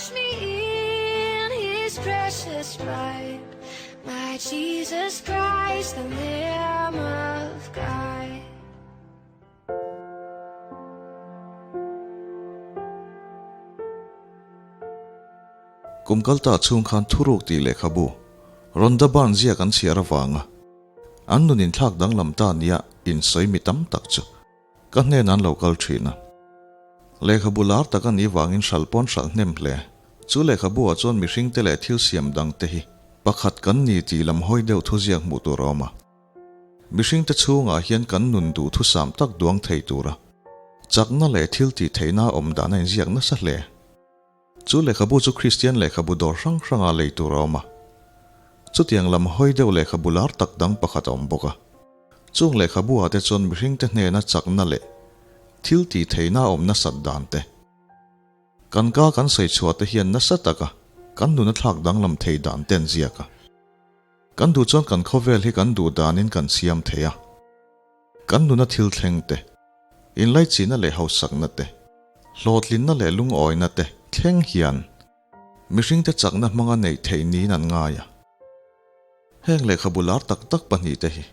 Wash me in his precious blood, my Jesus Christ, the Lamb of God. Kum kalta chhung khan thuruk tih lehkhabu Rhonda Byrne ziak an chhiar avanga an nun inthlak danglam ta nia insawi mi tam tak chu Ka hnenah an lo kal thin a. Lehkhabu lar tak a nih vangin hral pawn hralh hnem hle. Chu lehkhabu ah chuan mihring te leh thil siam dang te hi pakhat kan ni tih lam hawi deuh thuziak hmuh tur a awm a. Mihring te chhungah hian kan nun duh thusam tak duang thei tura chakna leh thil tih theihna a awm dan a inziak nasa hle. Chu lehkhabu chu Kristian lehkhabu dawr hrang hranga lei tur a awm a. Chutiang lam hawi deuh lehkhabu lar tak dang pakhat a awm bawk a. Chung lehkhabu ah te chuan mihringte hnena chakna leh thil tih theihna a awm nasat dan te, kan ka kan sawi chhuah te hian nasa taka kan nuna thlak danglam thei dan te an ziak a. Kan duh chuan kan khawvel hi kan duh danin kan siam thei a. Kan nuna thil thleng te, inlaichihna leh hausakna te, hlawhtlinna leh lungawina te thleng hian mihringte chakna hmanga neih theih niin an ngai a. Heng lehkhabu lar tak tak pahnihte hi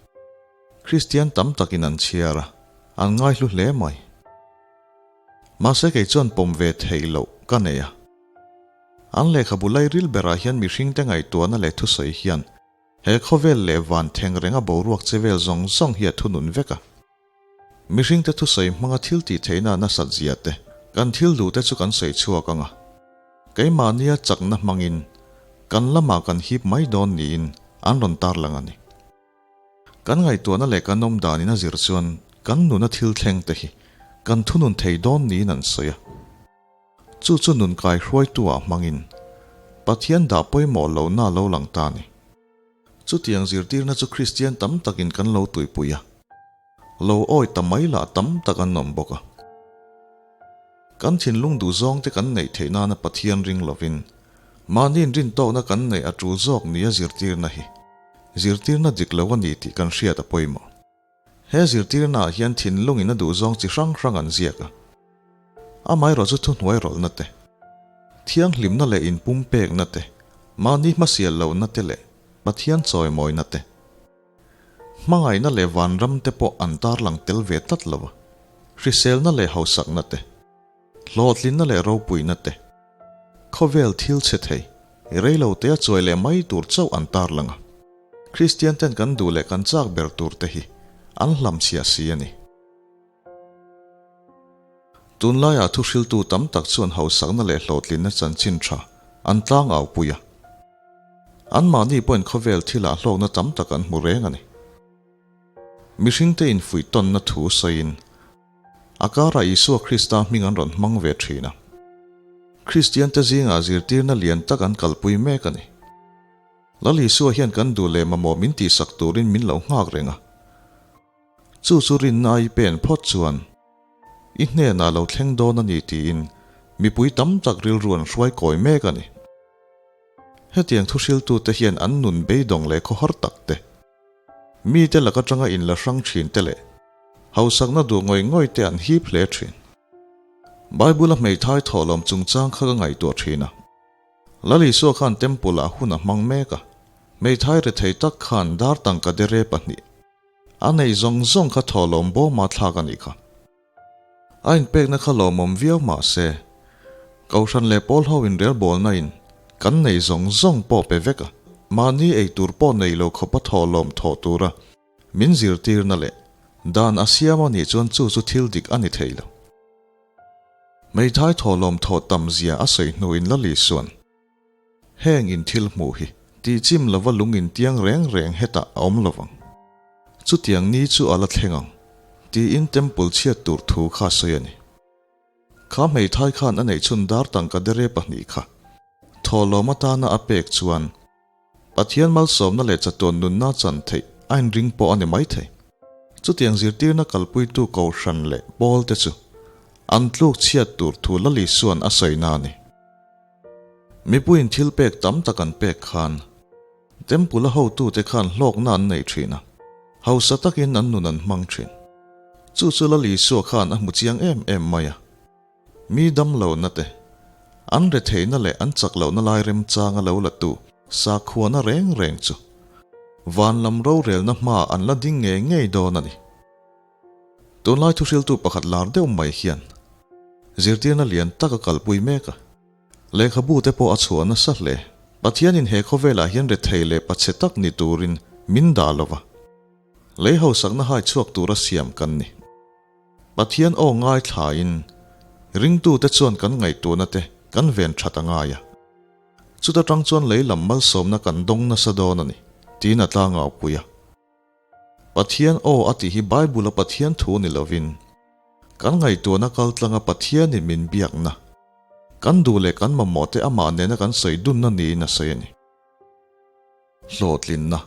Kristian tam takin an chhiar a, an ngaihlu hle mai. Mahse kei chuan pawm ve theih loh ka nei a. An lehkhabu lairil berah hian mihringte ngaihtuahna leh thusawi hian He khawvel leh van theng renga boruak che vel zawng zawng hi a thunun vek a. Mihringte thusawi hmanga thil tih theihna nasat zia te, kan thil duh te chu kan sawi chhuak ang a. Keimahnia chakna hmangin kan lamah kan hip mai dawn niin an rawn tarlang a ni. Kan ngaihtuahna leh kan awm danin a zir chuan kan nuna thil thleng te hi kan thunun thei dawn niin an sawi a. Chu chu nun kai hruaitu-ah hmangin Pathian dah pawimawh lohna a lo lang ta a ni. Chutiang zirtirna chu Kristian tam takin kan lo tuipui a, lo awi ta mai lah tam tak an awm bawk a. Kan thinlung duhzawngte kan neih theih nana Pathian ring lovin mahni inrintawkna kan neih a tul zawk nia zirtirna hi zirtirna dik lo a ni tih kan hriat a pawimawh. He zirtirnaah hian thinlungin a duhzawng chi hrang hrang an ziak a. Amaherawh chu thuhnuai rawlhna te, thianghlimna leh inpumpekna te, mahni hmasial lohna te leh Pathian chawimawina te, hmangaihna leh vanram te pawh an tarlang tel ve tlat lo a. Hriselna leh hausakna te, hlawhtlinna leh ropuina te, khawvel thil chhe thei, reilote a chuai leh mai tur chauh an tarlang a. Kristian ten kan duh leh kan chak ber tur te hi an hlamchhiah si a ni. Tunlaiah thuhriltu tam tak chuan hausakna leh hlawhtlinna chanchin tha an tlang au pui a. Anmahni pawhin khawvel thilah hlawkna tam tak an hmu reng a ni. Mihringte infuih tawnna thu sawiin a karah Isua Krista hming an rawn hmang ve thin a. Kristiante zingah zirtirna lian tak an kalpui mek a ni. Lal Isua hian kan duh leh mamawh min tihsak turin min lo nghak reng a. Chu chu rinna i pen phawt chuan i hnenah lo thleng dawn a ni tiin mipui tam tak rilru an hruai kawi mek a ni. Hetiang thuhriltute hian an nun beidawng leh khawhar tak te, mite lak atanga inla hrang thin te leh hausakna duh ngawih ngawih te an hip hle thin. Bible-a hmeithai thawhlawm chungchang kha ka ngaihtuah thin a. Lal Isua khan Temple ah hun a hmang mek a, hmeithai rethei tak khan dar tangka dere pahnih a nei zawng zawng kha thawhlawm bawma thlak a nih kha. A inpekna kha lawmawm viau mah se, Kohhran leh pawl ho inrelbawlna in kan nei zawng zawng pawh pe vek a, mahni ei tur pawh nei lo khawpa thawhlawm thawh tura min zirtirna leh dan a siam a nih chuan chu chu thil dik a ni thei lo. Hmeithai thawhlawm thawh tam zia a sawi hnuin Lal Isuan, Heng in thil hmuh hi tihchim lova lung in tiang reng reng hetah a awm lovang. Chutiang ni chu a la thleng ang, tiin Temple chhiat tur thu kha a sawi a ni. Kha hmeithai khan a neih chhun dar tangka dere pahnih kha thawhlawm atana a pek chuan Pathian malsawmna leh chatuan nunna chan theih a inring pawh a ni maithei. Chutiang zirtirna kalpuitu Kohhran leh Pawl te chu an tluk chhiat tur thu Lal Isua'n a sawina a ni. Mipuiin thil pek tam tak an pek khan Temple-a hotute khan hlawkna an nei thin a, hausa takin an nun an hmang thin. Chu chu Lal Isua khan a hmu chiang em em mai a. Mi dam lohna te, An retheihna leh an chak lohna lai remchanga lo la tu sakhuana reng reng chu van lam rorelna hmaah an la ding ngei ngei dawn a ni. Tunlai thuhriltu pakhat lar deuh mai hian zirtirna lian tak a kalpui mek a. Lehkhabu te pawh a chhuah nasa hle. Pathianin he khawvelah hian rethei leh pachhe tak ni turin min dah lo va, lei hausakna hai chhuak tura siam kan ni. Pathian aw ngaithlain ringtute chuan kan ngaihtuahna te kan ven that a ngai a. Chuta tang chuan lei lam malsawmna kan dawng nasa dawn a ni, tiin a tlangaupui a. Pathian aw a tih hi Bible-a Pathian thu ni lovin, kan ngaihtuahna kal tlanga Pathianin min biakna, kan duh leh kan mamawh te amah nena kan sawi dunna niin a sawi a ni. Hlawhtlinna,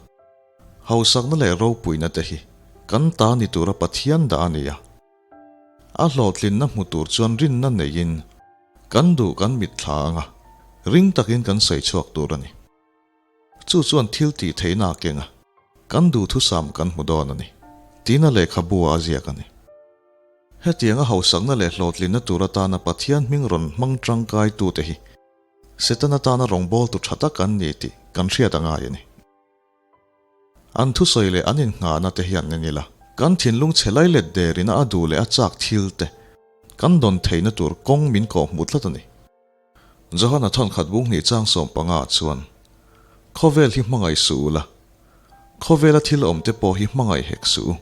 hausakna leh ropuina te hi kan ta ni tura Pathian dah a ni a. A hlawhtlinna hmu tur chuan rinna neiin kan duh kan mitthla anga ring takin kan sawi chhuak tur a ni. Chu chuan thil tih theihna a keng a, kan duhthusam kan hmu dawn a ni, tiin a lehkhabu ah a ziak a ni. Hetianga hausakna leh hlawhtlinna tur atana Pathian hming rawn hmang tangkaitute hi Setana tana rawngbawltu tha tak an ni tih kan hriat a ngai a ni. An thusawi leh an innghahna te hian en ila, kan thinlung chhe lai let derina a duh leh a chak thil te kan dawn theihna tur kawng min kawh hmuh tlat a ni. Johana thawnkhat bung hnih chang 15 ah chuan, Khawvel hi hmangaih suh ula, khawvela thil awm te pawh hi hmangaih hek suh u.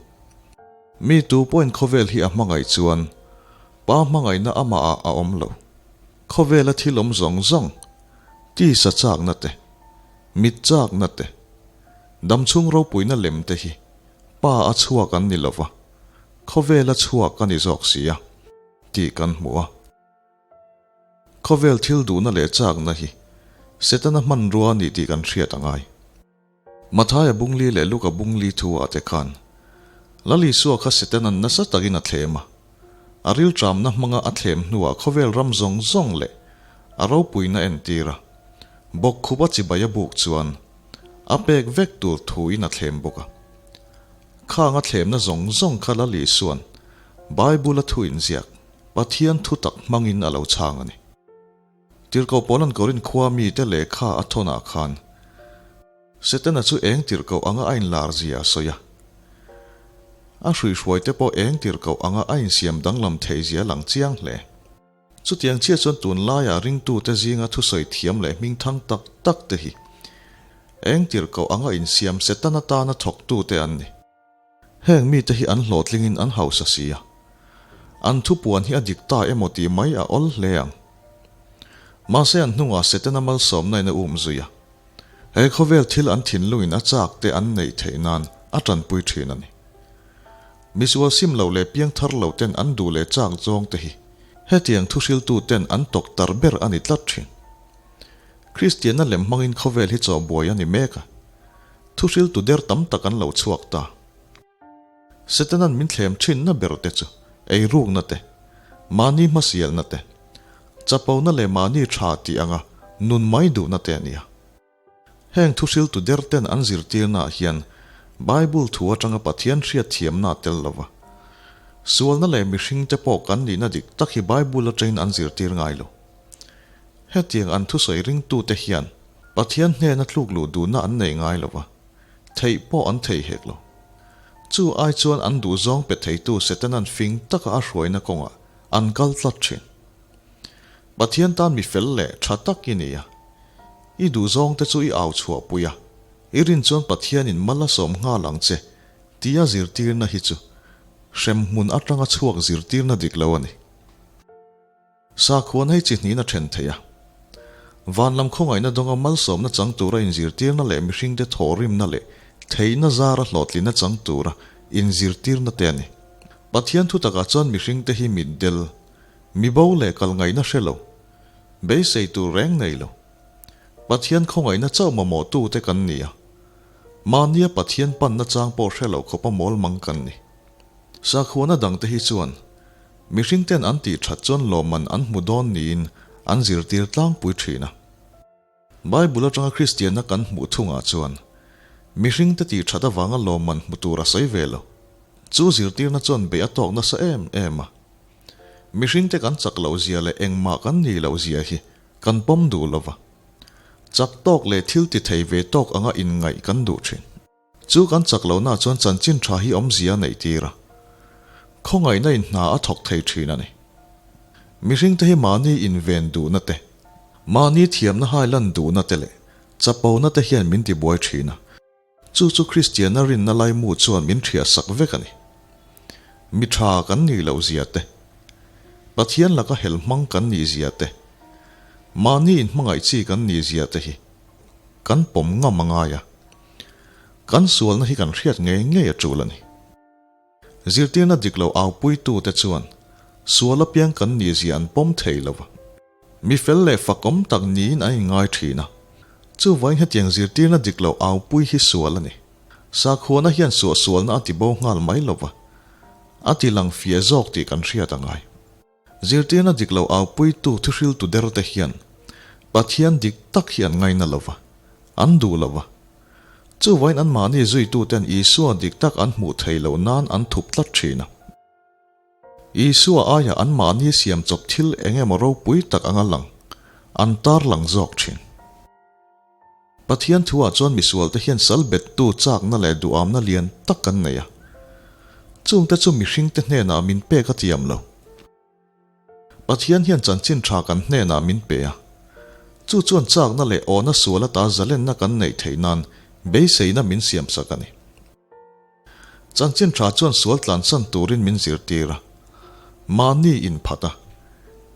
Mi tu pawhin khawvel hi a hmangaih chuan Pa hmangaihna amah ah a awm lo. Khawvela thil awm zawng zawng, tisa chakna te, mit chakna te, damchhung ropuina lem te hi Pa a chhuak an ni lova, khawvela chhuak a ni zawk si a, tih kan hmu a. Khawvel thil duhna leh chakna hi Setana hmanrua a ni tih kan hriat a ngai. Mathaia bungli leh Luka bungli thu ah te khan Lal Isua kha Setana'n nasa takin a thlem a. A rilṭamna hmanga a thlem hnuah khawvel ram zawng zawng leh a ropuina entir a, bawkkhup a chibai a buk chuan a pek vek tur thuin a thlem bawk a. Khang a thlemna zawng zawng kha Lal Isua'n Bible-a thu inziak Pathian thutak hmangin a lo chhang a ni. Tirhkoh Paula'n Korinth khua mite lehkha a thawnah khan Setana chu eng tirhkoh anga a inlar zia a sawi a. A hruihruaite pawh eng tirhkoh anga a insiam danglam theih zia a lang chiang hle. Chutiang chiah chuan tunlaiah ringtute zinga thusawi thiam leh hmingthang tak tak te hi eng tirhkoh anga insiam Setana tana thawktute an ni. Heng mite hi an hlawhtlingin an hausa si a, an thupuan hi a dik ta emaw tih mai a awl hle ang. Mahse an hnungah Setana malsawmna in a um zui a, he khawvel thil an thinlungin a chak te an neih theih nan a tanpui thin a ni. Misual sim loh leh piangthar lo ten an duh leh chak zawng te hi hetiang thuhriltu ten an tawk tar ber a ni tlat thin. Kristianna lem hmangin khawvel hi chawhbuai a ni mek a. Thuhriltu der tam tak an lo chhuak ta. Setanan min thlem thinna ber te chu eirukna te, mahni hmasialna te, chapona leh mahni tha tih anga nun mai duhna te a nia. Heng thuhriltu der ten an zirtirna ah hian Bible thu atanga Pathian hriatthiamna a tel lova. Sualna leh mihring te pawh kan nihna dik tak hi Bible atangin an zirtir ngai lo. Hetiang an thusawi ringtute hian Pathian hnena tluk luh duhna an nei ngai lo va, theih pawh an thei hek lo. Chu ai chuan an duhzawng pe theitu Setana'n fing taka a hruaina kawngah an kal tlat thin. Pathian tan mi fel leh tha tak i ni a, i duhzawngte chu i au chhuahpui a, i rin chuan Pathianin mal a sawm nghal ang che tia zirtirna hi chu hremhmun atanga chhuak zirtirna dik lo a ni. Sakhuan hei chi hnihin a then thei a. Van lam khawngaihna dawnga malsawmna chang tura inzirtirna leh mihringte thawhrimna leh theihna zara hlawhtlinna chang tura inzirtirna te a ni. Pathian thutakah chuan mihringte hi mitdel, mibo leh kal ngaihna hre lo, beisei tur reng nei lo, Pathian khawngaihna chauh mamawhtute kan ni a. Mahnia Pathian panna chang pawh hre lo khawpa mawlmang kan ni. Sakhuana dangte hi chuan Mihring ten an tih that chuan lawmman an hmu dawn niin an zirtir tlangpui thin a. Bible atanga Kristianna kan hmuh thungah chuan mihring te tih that avanga lawmman hmu tur a sawi ve lo. Chu zirtirna chuan beih a tawk nasa em em a. Mihring te kan chak loh zia leh engmah kan nih loh zia hi Kan pawm duh lova. Chak tawk leh thil ti thei ve tawk anga inngaih kan duh thin. Chu kan chak lohna chuan chanchin tha hi awmzia a neih tir a. Khawngaihna in hna a thawk thei thin a ni. Mihringte hi mahni inven duhna te, mahni thiamna hailan duhna te leh chapona te hian min tibuai thin a. Chu chu Kristiana rinna laimu chuan min thiah sak vek a ni. Mi tha kan nih loh zia te, Pathian laka hel hmang kan nih zia te, mahni inhmangaih chi kan nih zia te hi kan pawm ngam a ngai a. Kan sualna hi kan hriat ngei ngei a tul a ni. Zirtirna dik lo aupuitute chuan sual apiang kan nih zia an pawm thei lo va. Mi fel leh fakawm tak niin an inngai thin a. Chuvain hetiang zirtirna dik lo aupui hi sual a ni. Sakhuana hian suahsualna a tibo nghal mai lo va, a ti lang fiah zawk tih kan hriat a ngai. Zirtirna dik lo aupuitu thuhriltu derte hian Pathian dik tak hi an ngaina lo va, an duh lo va. Chuvain anmahni zuituten Isua dik tak an hmuh thei loh nan an thup tlat thin a. Isua aia anmahni siam chawp thil eng emaw ropui tak anga lang an tar lang zawk thin. Pathian thuah chuan misualte hian sal bettu chakna leh duhamna lian tak kan nei a. Chungte chu mihringte hnenah min pek a tiam lo. Pathian hian chanchin tha kan hnenah min pe a. Chu chuan chakna leh awhna sual ata zalenna kan neih theih nan beiseina min siamsak a ni. Chanchin tha chuan sual tlansan turin min zirtir a, mahni inphat a,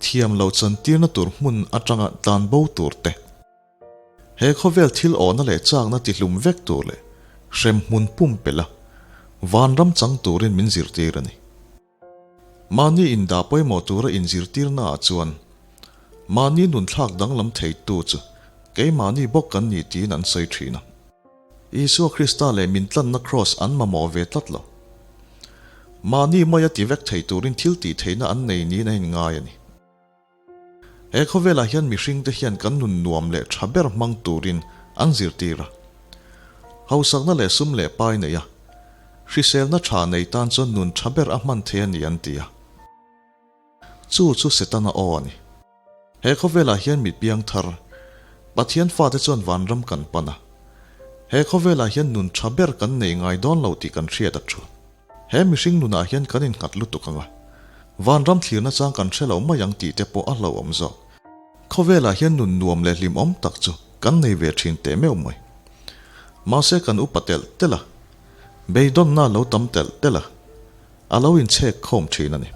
thiam lo chantirna tur hmun atanga tlanbo tur te, he khawvel thil awhna leh chakna tihlum vek tur leh hremhmun pumpelh a, vanram chang turin min zirtir a ni. Mahni indah pawimawh tura inzirtirna ah chuan mahni nunthlak danglam theitu chu keimahni bawk kan ni tiin an sawi thin a. Isua Krista leh min tlanna kraws an mamawh ve tlat lo. Mahni maia ti vek thei turin thil tih theihna an nei niin a inngai a ni. He khawvelah hian mihringte hian kan nun nuam leh tha ber hmang turin an zirtir a. Hausakna leh sum leh pai nei a, hriselna tha nei tan chuan nun tha ber a hman thei a ni an ti a. Chu chu Setana aw a ni. He khawvelah hian mi piang thar, Pathian fate chuan vanram kan pan a. He khawvelah hian nun tha ber kan nei ngai dawn lo tih kan hriat a thu. He mihring nunah hian kan innghat lutuk ang a, vanram thlirna chang kan hre lo mai ang tih te pawh a hlauhawm zawk. Khawvelah hian nun nuam leh hlimawm tak chu kan nei ve thin teh meuh mai. Mahse kan upa telh telh a, beidawnna a lo tam telh telh a, a lo inchhek khawm thin a ni.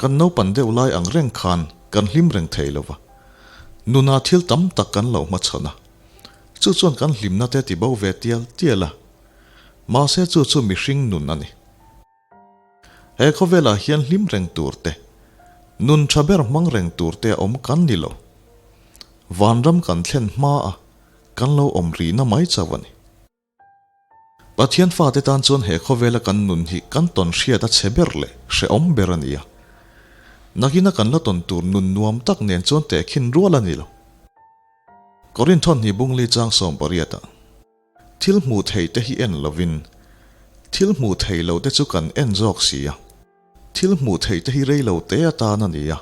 Kan naupan deuh lai ang reng khan kan hlim reng thei lo va, nuna thil tam tak kan lo hmachhawn a, chu chuan kan hlimna te ti bo ve tial tial a, mahse chu chu mihring nun a ni. He khawvelah hian hlim reng tur te, nun tha ber hmang reng tur te a awm kan ni lo. Vanram kan thlen hma a, kan lo awm rihna mai chauh a ni. Pathian fate tan chuan he khawvela kan nun hi kan tawn hriat a chhe ber leh hrehawm ber a ni a. Nakina kan la tawn tur nun nuam tak nen chuan tehkhin rual a ni lo. Korinthon hi bungli chang 18 ah thil hmuh theih te hi en lovin thil hmuh theih loh te chu kan en zawk si a. Thil hmuh theih te hi rei lo te atan a ni a,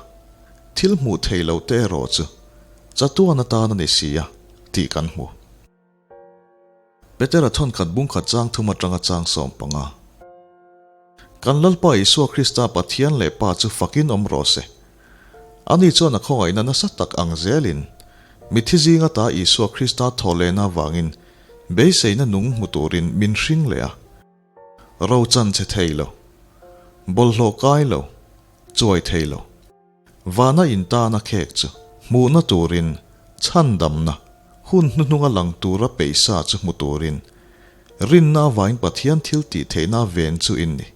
thil hmuh theih loh te erawh chu chatuan atan a ni si a tih kan hmu. Petera thawnkhat bungkhat chang thum atanga chang 15. Kan Lalpa Isua Krista Pathian leh Pa chu fakin awm rawh se. Ani chuan a khawngaihna nasa tak ang zelin, mithi zinga ta Isua Krista thawhlehna avangin beiseina nung hmu turin min hring leh a. Ro chan che thei lo. Bawlhhlawh kai lo. Chuai thei lo. Vana intana khek chu hmuhna turin chhandamna hun hnuhnunga lang tura peisa chu hmu turin rinna avain Pathian thil tih theihna ven chu in ni.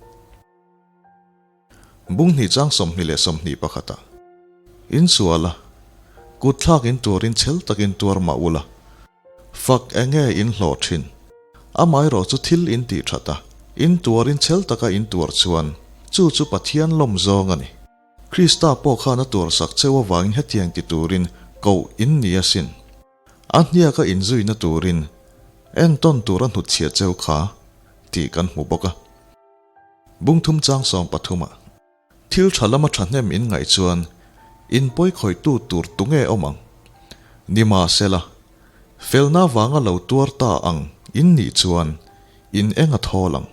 Bung hnih chang 20 21 ah insuala kut thlak in turin chhel takin tuar mah ula fak enge in hlawh thin. Amaherawh chu thil in tih that a, in tuarin chhel taka in tuar chuan chu chu Pathian lawm zawng a ni. Krista pawh khan a tuarsak cheu avangin hetiang ti turin koh in ni asin. A hniaka inzuina turin entawn tur a hnutchhiah cheu kha tih kan hmu bawk a. Bungthum chang 13 ah. Thil tha lama thahnem in ngaih chuan. In pawi khawihtu tur tunge awm ang? Nimahsela, felna vanga lo tuar ta ang in nih chuan in eng a thawl ang?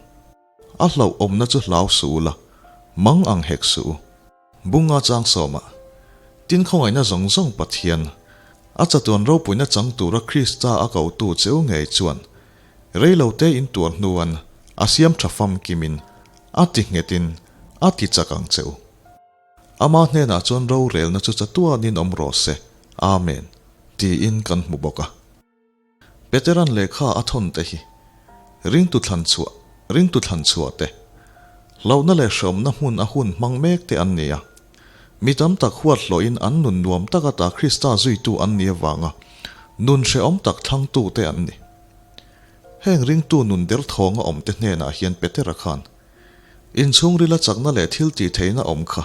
A hlauh awmna chu hlau suh ula, mang ang hek suh u. Bunga chang sawmah, Tin khawngaihna zawng zawng Pathian, a chatuan ropuina chang tura Krista a kotu cheu ngei chuan reilote in tuar hnuan a siam tha famkimin a ti nghetin a ti chak ang che u. Ama hnenah chuan rorelna chu chatuanin awm rawh se. Amen, tiin kan hmu bawk a. Peteran lehkha a thawn te hi ringtu thlan chhuah, ringtu thlan chhuah te, hlauhna leh hreawmna hmun a hun hmang mek te an ni a. Mi tam tak huat hlawhin an nun nuam tak ata Krista zuitu an ni avanga nun hrehawm tak thlangtu te an ni. Heng ringtu nun derthawnga awm te hnenah hian Petera khan inchhungrila chakna leh thil tih theihna awm kha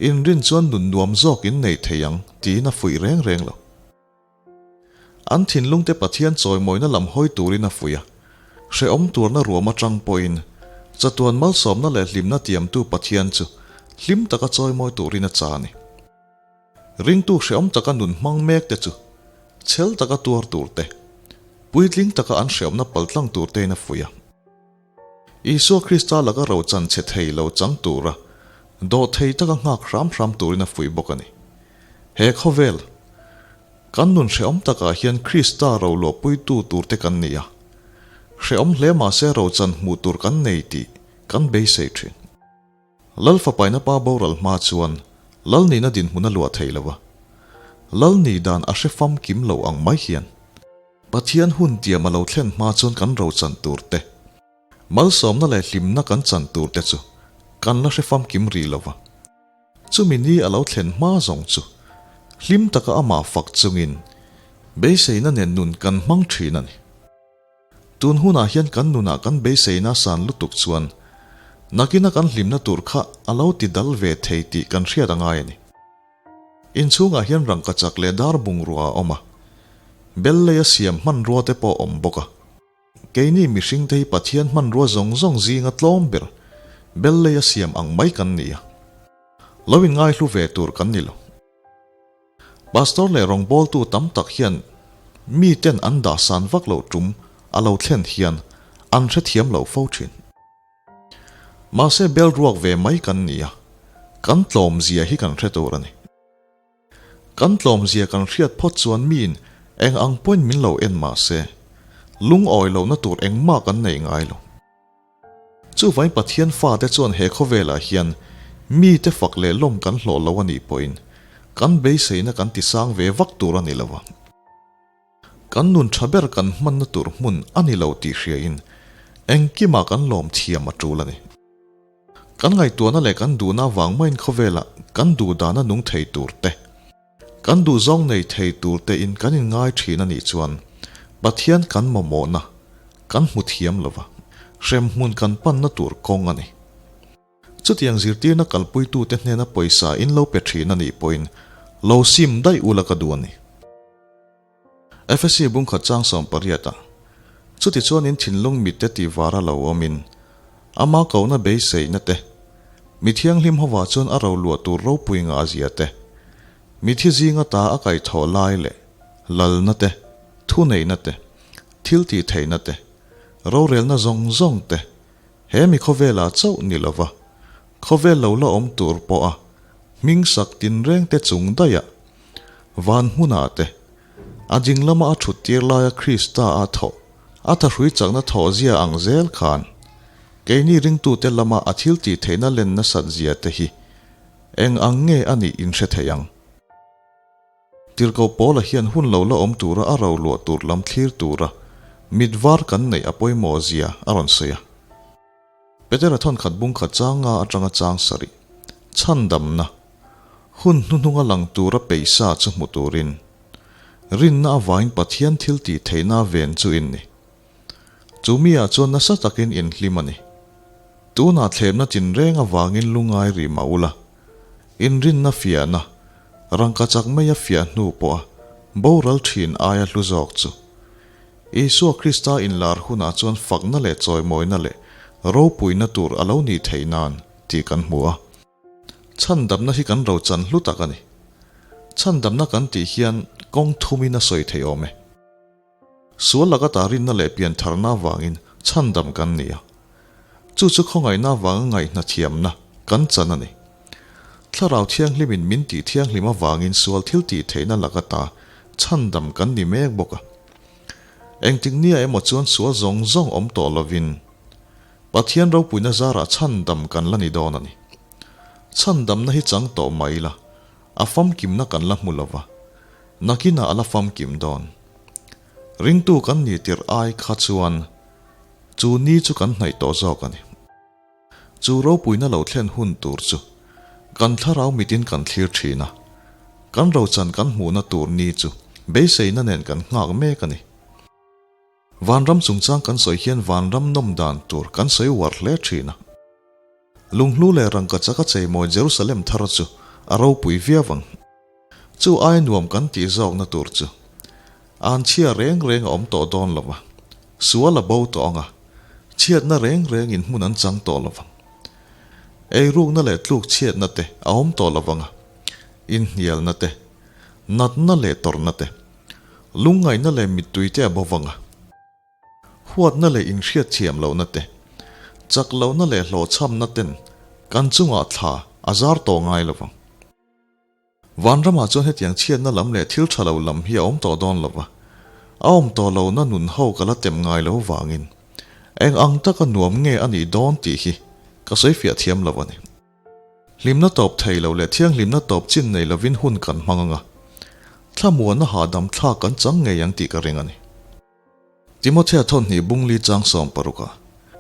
inrin chuan nun nuam zawk in nei thei ang tiin a fuih reng reng lo. An thinlungte Pathian chawimawina lam hawi turin a fuih a, hrehawm turna ruam atang pawhin chatuan malsawmna leh hlimna tiamtu Pathian chu hlim taka chawimawi turin a cha a ni. Ringtu hrehawm taka nun hmang mekte chu chhel taka tuar turte, puitling taka an hrehawmna paltlang turtein a fuih a. Isua Krista laka rochan chhe thei lo chang tura dawhthei taka nghak hram hram turin a fuih bawk a ni. He khawvel, kan nun hrehawm takah hian Krista ro luahpuitu turte kan ni a. Hrehawm hle mahse rochan hmuh tur kan nei tih kan beisei thin. Lal fapaina pa boral hma chuan Lal nihna dinhmun a luah thei lo a. Lal nih dan a hre famkim lo ang mai hian Pathian hun tiam a lo thlen hma chuan kan ro chan tur te, malsawmna leh hlimna kan chan tur te chu kan la hre famkim rih lo va. Chumi ni a lo thlen hma zawng chu hlim taka amah fak chungin beiseina nen nun kan hmang thin a ni. Tun hunah hian kan nunah kan beiseina san lutuk chuan nakina kan hlimna tur kha a lo ti dal ve thei tih kan hriat a ngai a ni. Inchhungah hian rangka chak leh dar bungrua a awm a, bel leia siam hmanrua te pawh a awm bawk a. Keini mihringte hi Pathian hmanrua zawng zawng zinga tlawm ber bel leia siam ang mai kan ni a, lo inngaihlu ve tur kan ni lo. Pastor leh rawngbawltu tam tak hian miten an dahsan vak loh tum a lo thlen hian an hrethiam lo fo thin. Mahse bel ruak ve mai kan ni a, kan tlawmzia hi kan hre tur a ni. Kan tlawmzia kan hriat phawt chuan miin eng ang pawhin min lo en mahse lungawi lohna tur engmah kan nei ngai lo. Chuvain Pathian fate chuan he khawvelah hian mite fak leh lawm kan hlawh lo a nih pawhin kan beiseina kan tisang ve vak tur a ni lo a. Kan nun tha ber kan hmanna tur hmun a ni lo tih hriain engkimah kan lawm thiam a tul a ni. Kan ngaihtuahna leh kan duhna avang maiin khawvelah kan duhdana nung thei tur te, Kan duhzawng nei thei tur tein kan inngai thin a nih chuan Pathian kan mamawhna kan hmu thiam lo va, hremhmun kan panna tur kawng a ni. Chutiang zirtirna kalpuitute hnena pawisa in lo pe thin a nih pawhin lo sim daih ula ka duh a ni. Efesi bungkhat chang 18 ah, Chutichuan in thinlung mitte tih vara lo awmin, ama kohna beiseina te, mi thianghlim hovah chuan a roluah tur ropui ngah zia te, mi thi zinga ta a kaihthawh lai leh lalna te, thuneihna te, thil tih theihna te, rorelna zawng zawng te, he mi khawvelah chauh ni lova, khawvel lo la awm tur pawha hming sak tinrengte chung daihah, Van hmunah te, a ding lama a thut tir laia Krista a thawh, a thahrui chakna thawh zia ang zel khan, keini ringtute lama a thil tih theihna len nasat zia te hi eng ang nge a nih in hre thei ang. Tirhkoh Paula hian hun lo la awm tura a ro luah tur lam thlir tura mit var kan neih a pawimawh zia a rawn sawi a. Petera thawnkhat bungkhat chang nga atanga chang sarih, chhandamna, hun hnuhnunga lang tura peisa chu hmu turin, rinna avangin Pathian thil tih theihna ven chu in ni. Chu mi ah chuan nasa takin in hlim a ni. Tunah thlemna tinreng avangin lungai rih mah ula, in rinna fiahna, rangka chak maia fiah hnu pawha boral thin aia hlu zawk chu. Isua Krista inlar hunah chuan fakna leh chawimawina leh ropuina tur a lo nih theih nan tih kan hmu a. Chhandamna hi kan rochan hlu tak a ni. Chhandamna kan tih hian kawng thumin a sawi thei awm e. Sual laka tarinna leh piantharna avangin chhandam kan ni a. Chu chu khawngaihna avanga ngaihna thiamna kan chan a ni. Thlarau Thianghlimin min tih thianghlim avangin sual thil tih theihna laka ta chhandam kan ni mek bawk a. Engtik nia emaw chuan sual zawng zawng awm tawh lovin Pathian ropuina zarah chhandam kan la ni dawn a ni. Chhandamna hi chang tawh mai la, a famkimna kan la hmu lova, nakinah a la famkim dawn. Ringtu kan ni tirh ai kha chuan chu ni chu kan hnaih tawh zawk a ni. Chu ropuina lo thlen hun tur chu kan thlarau mitin kan thlir thin a, kan rochan kan hmuhna tur ni chu beiseina nen kan nghak mek a ni. Vanram chungchang kan sawi hian vanram nawm dan tur kan sawi uar hle thin a. Lunghlu leh rangka chaka cheimawi Jerusalem thar chu a ropui viau ang. Chu ai nuam kan tih zawkna tur chu an chhia reng reng a awm tawh dawn lo va, sual a bo tawh ang a, chhiatna reng rengin hmun an chang tawh lo vang. Eirukna leh tluk chhiatna te a awm tawh lo vang a, inhnialna te, natna leh tawrhna te, lungngaihna leh mittui te a bo vang a. Huatna leh inhriatthiam lohna te, chak lohna leh hlawhchhamna ten kan chungah thla a zar tawh ngai lo vang. Vanramah chuan hetiang chhiatna lam leh thil tha lo lam hi a awm tawh dawn lo va, a awm tawh lohna nun ho ka la tem ngai lo vangin eng ang taka nuam nge a nih dawn tih hi ka sawi fiah thiam lo a ni. Hlimna tawp thei lo leh thianghlimna tawp chin nei lovin hun kan hmang anga, thlamuanna hahdam thlak kan chang ngei ang tih ka ring a ni. Timothea thawnhnih bungli chang 16 a,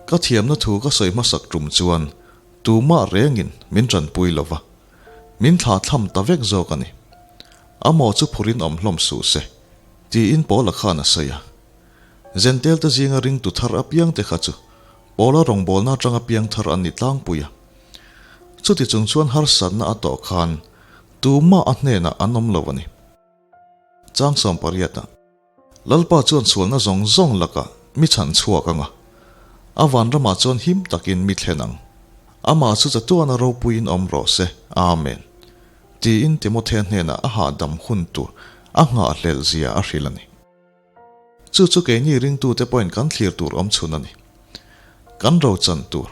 Ka thiamna thu ka sawi hmasak tum chuan tumah rengin min tanpui lo va, min thla tham ta vek zawk a ni. A maw chu phurin awm hlawm suh se, tiin Paula khan a sawi a. Zentel te zinga ringtu thar apiang te kha chu Paula rawngbawlna atanga piang thar an ni tlangpui a. Chuti chung chuan harsatna a tawh khan tumah a hnenah an awm lo a ni. Chang 18 a. Lalpa chuan sualna zawng zawng lakah mi chhan chhuak ang a, a vanramah chuan him takin mi thlen ang. Amah chu chatuana ropuiin awm rawh se. Amen. Tiin Timothea hnenah a hahdam hun tur a nghahhlelh zia a hrilh a ni. Chu chu keini ringtute pawhin kan thlir tur awm chhun a ni. Kan rochan tur,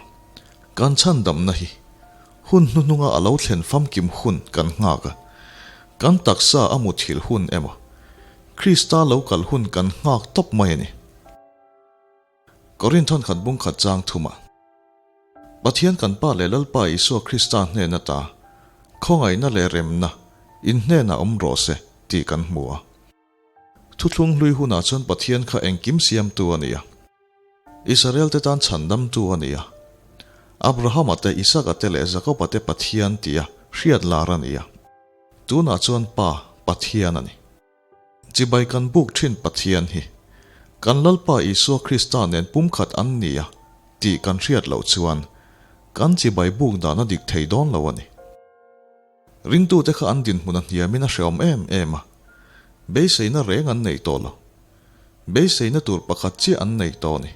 kan chhandamna hi hun hnuhnunga a lo thlen famkim hun kan nghak a, kan taksa a muthilh hun emaw, Krista lo kal hun kan nghak tawp mai a ni. Korinth khat bung khat chang thumah, Pathian kan Pa leh Lalpa Isua Krista hnen ata khawngaihna leh remna in hnenah awm rawh se tih kan hmu a. Thuthlung hlui hunah chuan Pathian kha engkim siamtu a ni a. Israel te tan chhandamtu a ni a. Abrahama te, Isaka te leh Jakoba te Pathian tia hriat lar a ni a. Tunah chuan Pa, Pathian a ni. Chibai kan buk thin Pathian hi kan Lalpa Isua Krista nen pumkhat an ni a tih kan hriat loh chuan kan chibai buk dan a dik thei dawn lo a ni. Ringtute kha an dinhmun a hniamin a hreawm em em a, beiseina reng an nei tawh lo. Beiseina tur pakhat chiah an nei tawh a ni.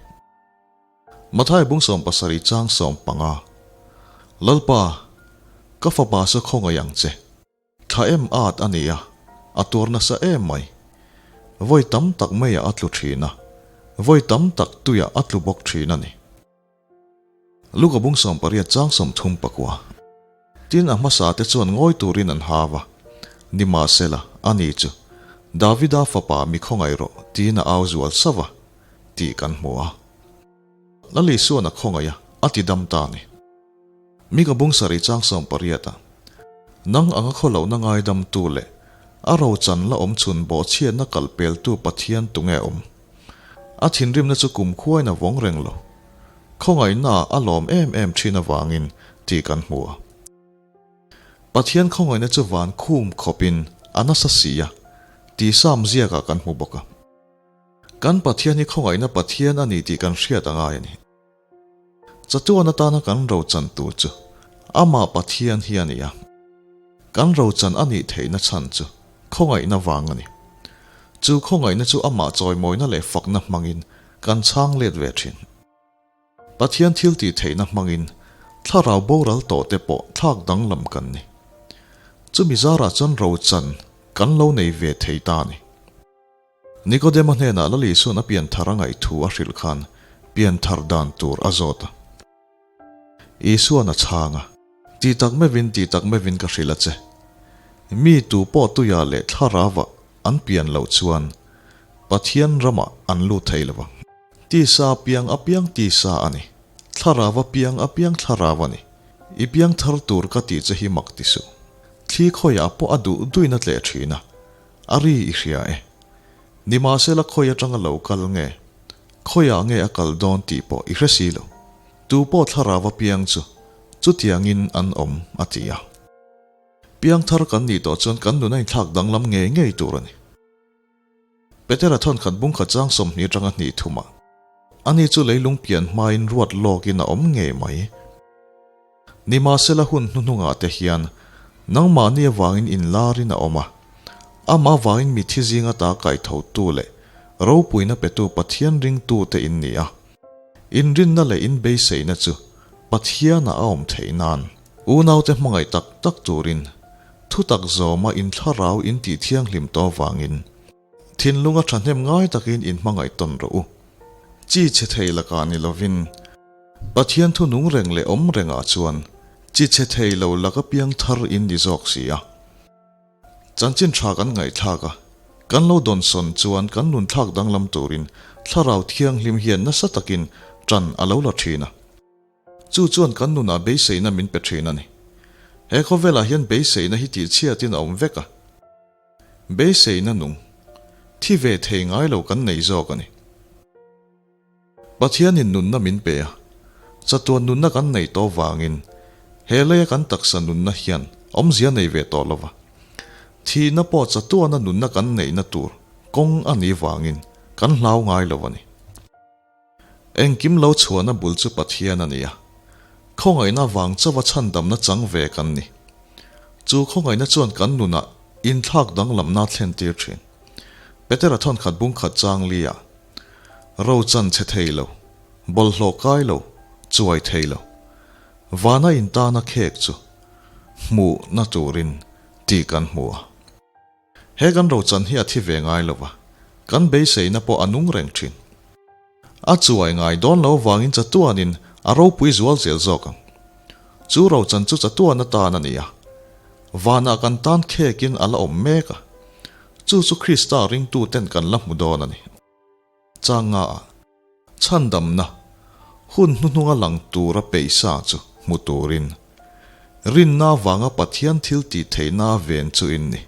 Mathai bung 70 chang 15 Lalpa, ka fapa chu khawngaih ang che. Thla em at a ni a, a tuar nasa em mai. Vawi tam tak meiah a tlu thin a, vawi tam tak tuiah a tlu bawk thin a ni. Luka bung 18 chang 39 Tin a hmasa te chuan ngawi turin an hau a, Nimahsela, ani chu, Davida fapa mi khawngaih rawh, tiin a au zual sauh a, tih kan hmu a. Lali suan a khawngaih a, a ti dam ta a ni. Mika bung sarih chang 18 a, Nang anga khawlohna ngaidamtu leh a rochan la awm chhun bawhchhiatna kal peltu Pathian tunge awm? A thinrimna chu kumkhuain a vawng reng lo. Khawngaihnaah a lawm em em thin avangin tih kan hmu a. Pathian khawngaihna chu van khum khawpin a nasa si a, tih Sam ziakah kan hmu bawk a. Kan Pathian hi khawngaihna Pathian a ni tih kan hriat a ngai a ni. Chatuan atana kan rochan tur chu Amah Pathian hi a ni a. Kan rochan a nih theihna chhan chu khawngaihna vang a ni. Chu khawngaihna chu Amah chawimawina leh fakna hmangin kan chhang let ve thin. Pathian thil tih theihna hmangin thlarau boral tawh te pawh thlak danglam kan ni. Chumi zarah chuan rochan. kan lo nei ve thei ta a ni. Nikodema hnenah Lal Isua'n a pianthar a ngaih thu a hrilh khan pianthar dan tur a zawt a. Isua'n a chhang a, Ti tak meuhin, ti tak meuhin ka hrilh a che. Mi tu pawh tuiah leh thlarauah an pian loh chuan Pathian ramah an lut thei lo vang. Tisa piang a piang tisa a ni, thlarau a piang a piang thlarau a ni. I piang thar tur ka tih che hi mak ti suh. Thli khawiah pawh a duh duin a tleh thin a, A ri i hria e. Nimahsela khawi atanga lo kal nge? Khawiah nge a kal dawn tih pawh i hre si lo. Tu pawh thlarau a piang chu chutiangin an awm a ti a. Piang thar kan nih tawh chuan kan nun a inthlak danglam ngei ngei tur a ni. Petera thawnkhat bungkhat chang 20 atanga hnih thumah ani chu leilung pian hmain ruat lawkin a awm ngei mai. Nimahsela hun hnuhnungah te hian nangmahni avangin inlarin a awm a, amah avangin mithi zinga ta kaithotu leh ropuina petu Pathian ringtute in ni a. Inrinna leh inbeiseina chu Pathianah a awm theih nan unaute hmangaih tak tak turin thutak zawma inthlarau intih thianghlim tawh avangin Thinlunga thahnem ngai takin inhmangaih tawn rawh u. Chi chhe thei lakah ni lovin, Pathian thu nung reng leh awm rengah chuan chi chhe thei lo laka piang thar in ni zawk si a. Chanchin tha kan ngaihthlak a, kan lo dawnsawn chuan kan nun thlak danglam turin Thlarau Thianghlim hian nasa takin tan a lo la thin a. Chu chuan kan nunah beiseina min pe thin a ni. He khawvelah hian beiseina hi tihchhiatin a awm vek a. Beiseina nung, thi ve thei ngai lo kan nei zawk a ni. Pathianin nunna min pe a, chatuan nunna kan nei tawh vangin he leia kan taksa nunna hian awmzia nei ve tawh lo va. Thihna pawh chatuana nunna kan neihna tur kawng a nih vangin kan hlau ngai lo a ni. Engkim lo chhuahna bul chu Pathian a ni a, khawngaihna vang chauha chhandamna chang ve kan ni. Chu khawngaihna chuan kan nunah inthlak danglamna a thlentir thin. Petera thawnkhat bungkhat chang li-ah, Ro chan chhe thei lo, bawlhhlawh kai lo, chuai thei lo, vana intana khek chu hmuhna turin tih kan hmu a. He kan rochan hi a thi ve ngai lo va, kan beiseina pawh a nung reng thin. A chuai ngai dawn lo vangin chatuanin a ropui zual zel zawk ang. Chu rochan chu chatuan atan a ni a, vanah kan tan khekin a la awm mek a, chu chu Krista ringtuten kan la hmu dawn a ni. Changa ah chhandamna hun hnuhnunga lang tura peihsa chu hmu turin rinna avanga Pathian thil tih theihna a ven chu in ni.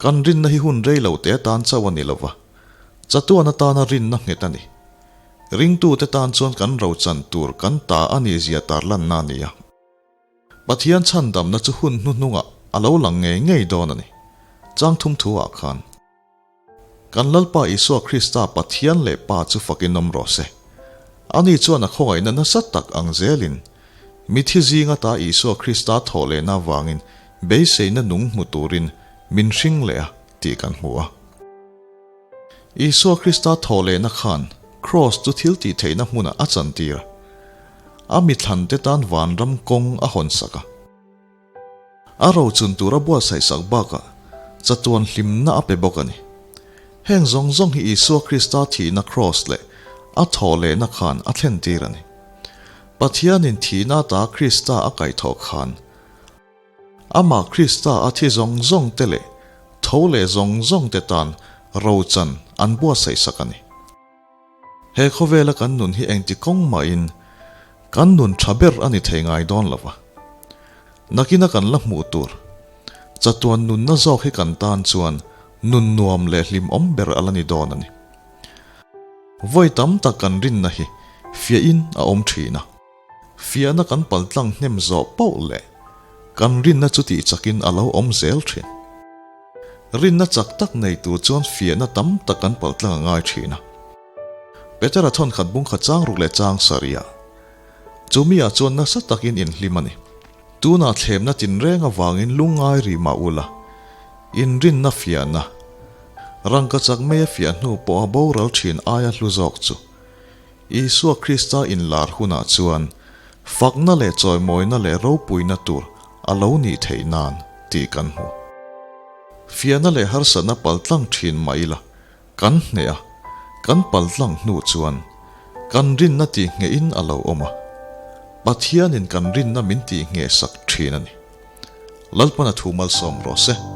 Kan rinna hi hun rei lo te atan chauh a ni lova, chatuan atana rinna nghet a ni. Ringtute tan chuan kan rochan tur kan ta a nih zia tarlanna a ni a. Pathian chhandamna chu hun hnuhnungah a lo lang ngei ngei dawn a ni. Chang thum thu ah khan. Kan Lalpa Isua Krista Pathian leh Pa chu fakin awm rawh se. Ani chuan a khawngaihna nasa tak ang zelin, mithi zing ata Isua Krista thawh lehna avangin beiseina nung hmu turin min hring leh a tih kan hmu a. Isua Krista thawh lehna khan Kraws chu thil tih theihna hmunah a chantir a. A mithlante tan vanram kawng a hawnsak a. A rochun tura buatsaih sak bakah chatuan hlimna a pe bawk a ni. Heng zawng zawng hi Isua Krista thihna kraws leh a thawh lehna khan a thlentir a ni. Pathianin thihna ata Krista a kaihthawh khan Amah Krista a thi zawng zawng te leh tho leh zawng zawng te tan rochan an buatsaih sak a ni. He khawvela kan nun hi engti kawng mahin kan nun tha ber a ni thei ngai dawn lo va. Nakina kan la hmuh tur chatuan nunna zawk hi kan tan chuan nun nuam leh hlimawm ber a la ni dawn a ni. Vawi tam tak kan rinna hi fiahin a awm thin a. Fiahna kan paltlang hnem zawh pauh leh kan rinna chu tih chakin a lo awm zel thin. Rinna chak tak nei tur chuan fiahna tam tak kan paltlang a ngai thin a. Petera thawnkhat bungkhat chang ruk leh chang sarih-ah chumi-ah chuan nasa takin inhlim a ni. Tunah thlemna tinreng avangin lungngai rih mah ula, inrinna fiahna, rangka chak mai a fiah hnu pawha boral thin aia hlu zawk chu Isua Krista inlar hunah chuan fakna leh chawimawina leh ropuina tur a lo nih theih nan tih kan hmu. Fiahna leh harsatna paltlang thin mah ila, kan hneh a, kan paltlang hnu chuan kan rinna tihngehin a lo awm a, Pathianin kan rinna min tihngheh sak thin a ni. Lalpana thu malsawm rawh se.